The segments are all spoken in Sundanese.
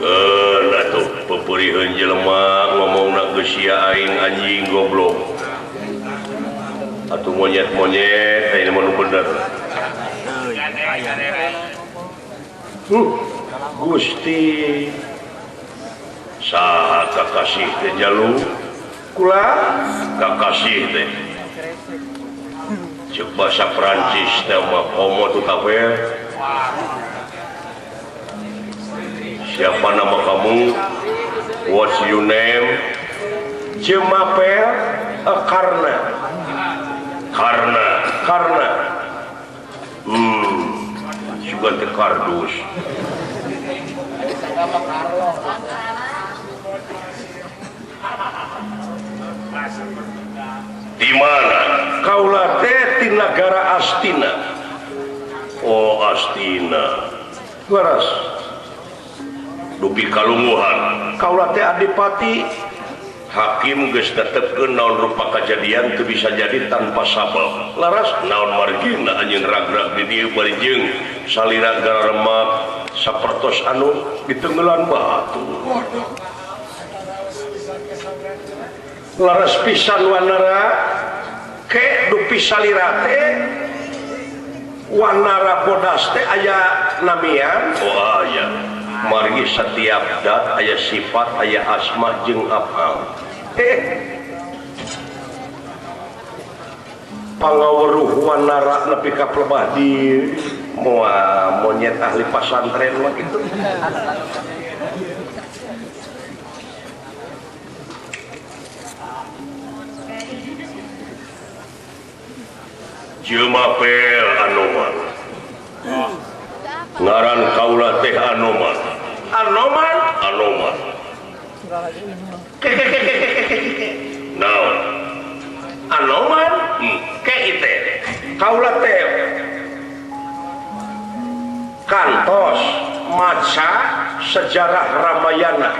Keun atuh peperiheun jelema ngomongna geus sia aing anjing goblok. Atuh monyet-monyet ayeuna mah nu bener. Gusti saha kakasih teh jalu kula kakasih teh cek bahasa Prancis teh mah homo tu kabeh. Siapa nama kamu? What's your name? Je m'appelle Karna. Karna, Karna. Sugan teh kardus. Di mana? Kaula teh ti nagara Astina. Oh, Astina. Waras. Dupi kalunguhan. Kaula teh adipati. Hakim geus netepkeun naon rupa kajadian teu bisa jadi tanpa sabab. Laras naon margina anjeun ragrag di dieu bari jeung salira gararemak sapertos anu ditenggelan batu. Laras pisan wanara ke dupi salira teh wanara bodas teh aya namian. Oh aya. Margi setiap dat aya sifat aya asma jeung afal. Pangaweruh wanara nepi ka plebah di moa monyet ahli pasantren mah kitu. Jelema pel Anoman. Ngaran kaula teh Anoman. Anoman, Anoman. Naon? Anoman? Ke ite. Kaula teh kantos maca sejarah Ramayana.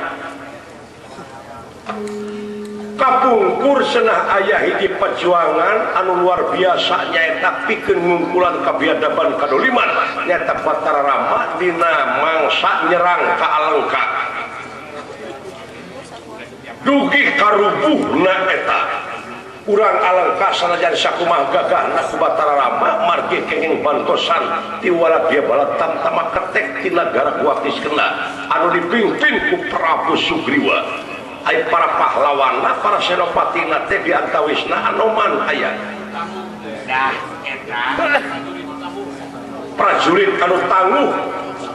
Kapungkur senah ayah hiji perjuangan anu luar biasa nyaeta pikeun ngungkulan kabiadaban kadoliman nyaeta Batara Rama dina mangsa nyerang ka Alengka dugi karubuhna eta urang Alengka sanajan sakumaha gagahna ku Batara Rama margi kenging bantosan ti waladya bala tamtama ketek ti nagara Guakiskena anu dipimpin ku Prabu Sugriwa. Ay para pahlawanna para senopatina teh di antawisna Anoman aya. Prajurit anu tangguh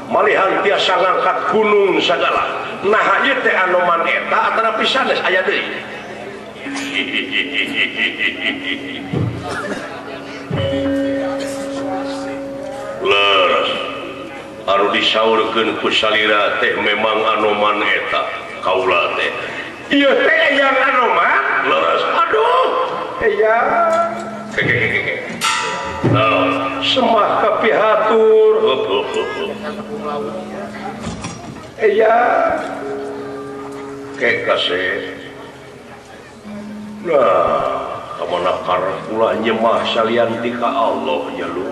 malihan tiasa ngangkat gunung sagala. Nah ieu teh Anoman eta atanapi sanes aya deui. Leres anu disaurkeun ku salira teh memang Anoman eta kaula teh. Ieu teh yang Anoman leres. Aduh, eyang. Nah, semah kapihatur. Eyang. Kekasih. Nah, kamana karep ulah nyemah salian ti ka Allah nya lu.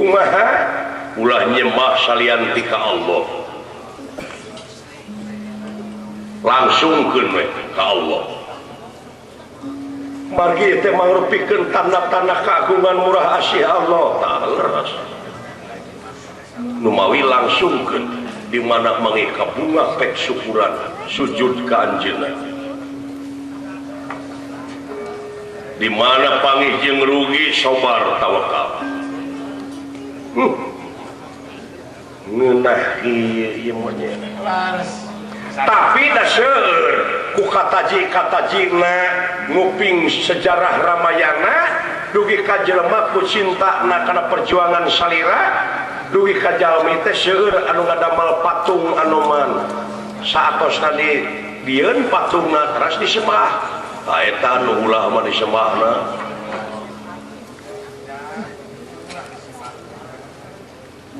Kumaha? Ulah nyemah salian ti ka Allah. Langsungkeun we ka Allah. Margi teh mangrupikeun tanda-tanda keagungan murah asih Allah ta'ala leres. Numawi langsungkeun di mana mangika bunga pek syukuran sujud ka anjeunna. Di mana pangih jeung rugi sabar tawakal. Ngeunah ieu monyet. Tapi da seueur ku kataji-katajina nguping sejarah Ramayana dugi ka jelema ku cintana kana perjuangan salira dugi ka jalmi teh seueur anu ngadamal patung Anoman saatosna di dieun patungna teras disembah. Tah eta nu ulah mah disembahna.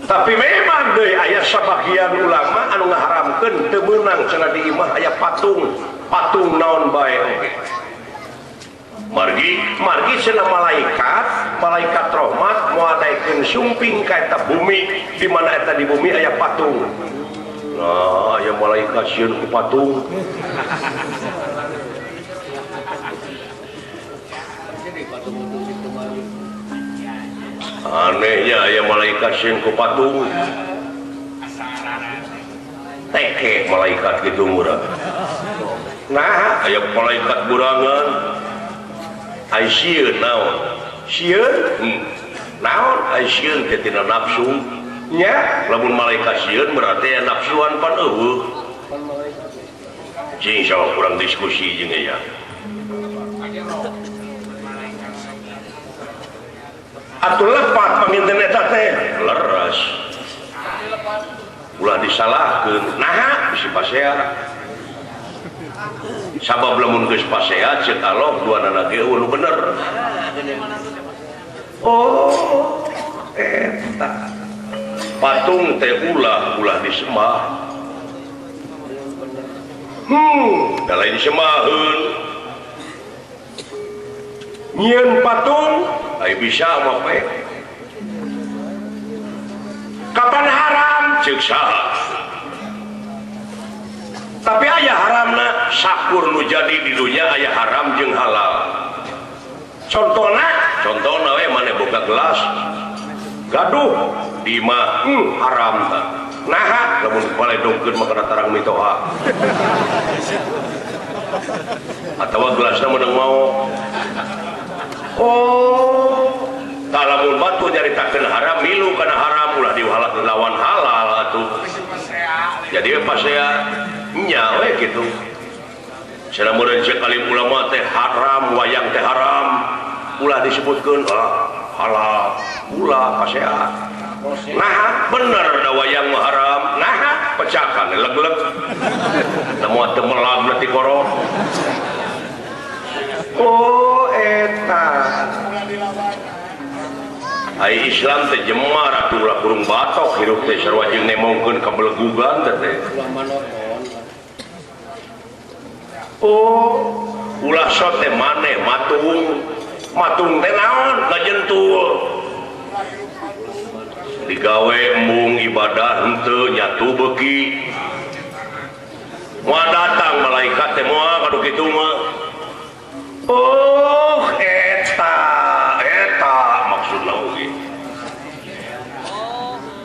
Tapi memang deui aya sabagian ulama anu ngaharamkeun teu meunang cenah di imah aya patung, patung naon bae oge. Margi, margi cenah malaikat, malaikat rahmat moal daekeun sumping ka eta bumi di mana eta di bumi aya patung. Nah, aya malaikat sieun ku patung. Anehnya aya malaikat sieun ku patung. Teke malaikat kitu murah. Nah, aya malaikat burangan. Ai sieun naon? Sieun? Naon ai sieun teh tina nafsu? Nya, lamun malaikat sieun berarti aya nafsuan pan eueuh. Cing sawa kurang diskusi jeung aya. Atuh lepat panginten eta teh leres. Ulah disalahkeun. Naha bisi pasea. Sabab lamun geus pasea ceuk Allah duanana ge eueuh nu bener. Oh, eta. Patung teh ulah disembah. Da lain disembaheun. Nyieun patung ai bisa mah pe. Kapan haram ceuk saha? Tapi aya haramna sakur nu jadi di dunya aya haram jeung halal. Contohna we maneh boga gelas gaduh di imah haram tah. Naha lamun paledongkeun mah kana tarang mitoha. Atawa gelasna meunang maok. Oh, tah lamun batu nyaritakeun haram milu kana haram ulah dilawan halal atuh. Jadi pasea nya we kitu. Cenah meureun ceuk alim ulama teh haram wayang teh haram ulah disebutkeun halal ulah pasea. Nah bener da wayang mah haram. Nah pecakan leg-leg. Da moal teu melag na ti korok. Oh eta. Ai Islam teh jemar atuh ulah kurung batok hirup teh sarua jeung nemongkeun kabelegugan teh. Oh, ulah sok teh maneh matung. Matung teh naon? Ngajentul. Digawe embung ibadah henteu nyatu beuki. Moal datang malaikat teh moal kadu kitu mah. Oh, eta maksudna oge.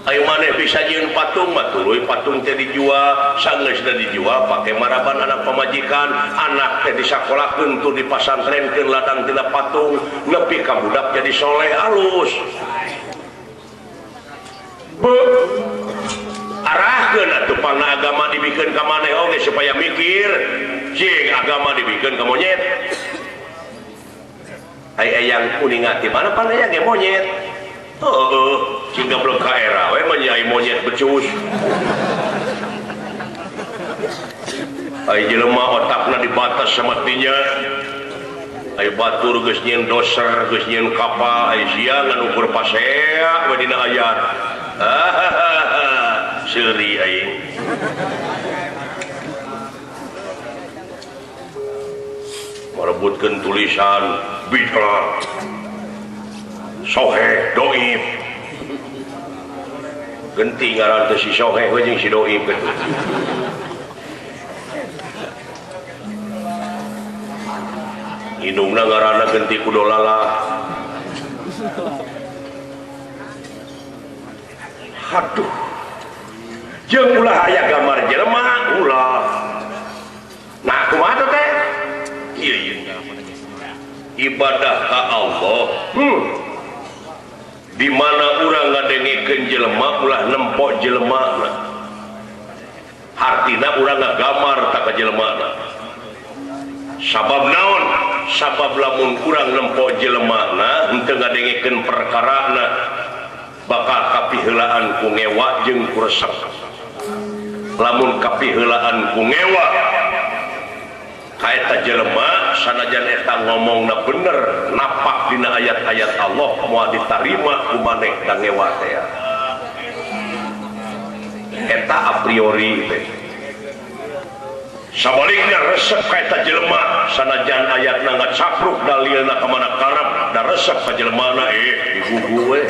Ayo maneh bisa nyieun patung mah tuluy patung teh dijual, sanggeusna dijual pake maraban anak pamajikan, anak teh disakolakeun tur dipasantrenkeun ladang tina patung, nepi ka budak jadi soleh alus. Arahkeun atuh pangna agama dibikeun ka maneh oge supaya mikir, jeung agama dibikeun ka monyet. Ai eyang kuninga ti mana pan eyang ge monyet. Heeh, cing goblok ka era we mah nya monyet becus. Ai jelema otakna dibatas sama tinya. Ai batur geus nyieun doser, geus nyieun kapal, ai sia ngan ukur pasea we dina ayat. Seuri aing. Merebutkeun tulisan bid'ah. Soheh doib. Genti ngaran teh si soheh we jeung si doib kitu. Indungna ngaranna genti ku dolalah. Aduh. Jeung ulah aya gambar jelema ulah. Nah kumaha teh? Ieu ieu. Ibadah ka Allah. Di mana urang ngadengekeun jelema ulah nempok jelemana. Hartina urang ngagamar ta ka jelemana. Sabab naon? Sabab lamun urang nempok jelemana henteu ngadengekeun perkarana bakal kapiheulaan ku ngewa jeung ku resep. Lamun kapiheulaan ku ngewa kaeta jelema sanajan eta ngomongna bener napak dina ayat-ayat Allah moal ditarima ku maneh da ngewa teh. Eta a priori teh. Sabalikna resep kaeta jelema sanajan ayatna ngacapruk dalilna ka mana karep da resep ka jelemana digugu we.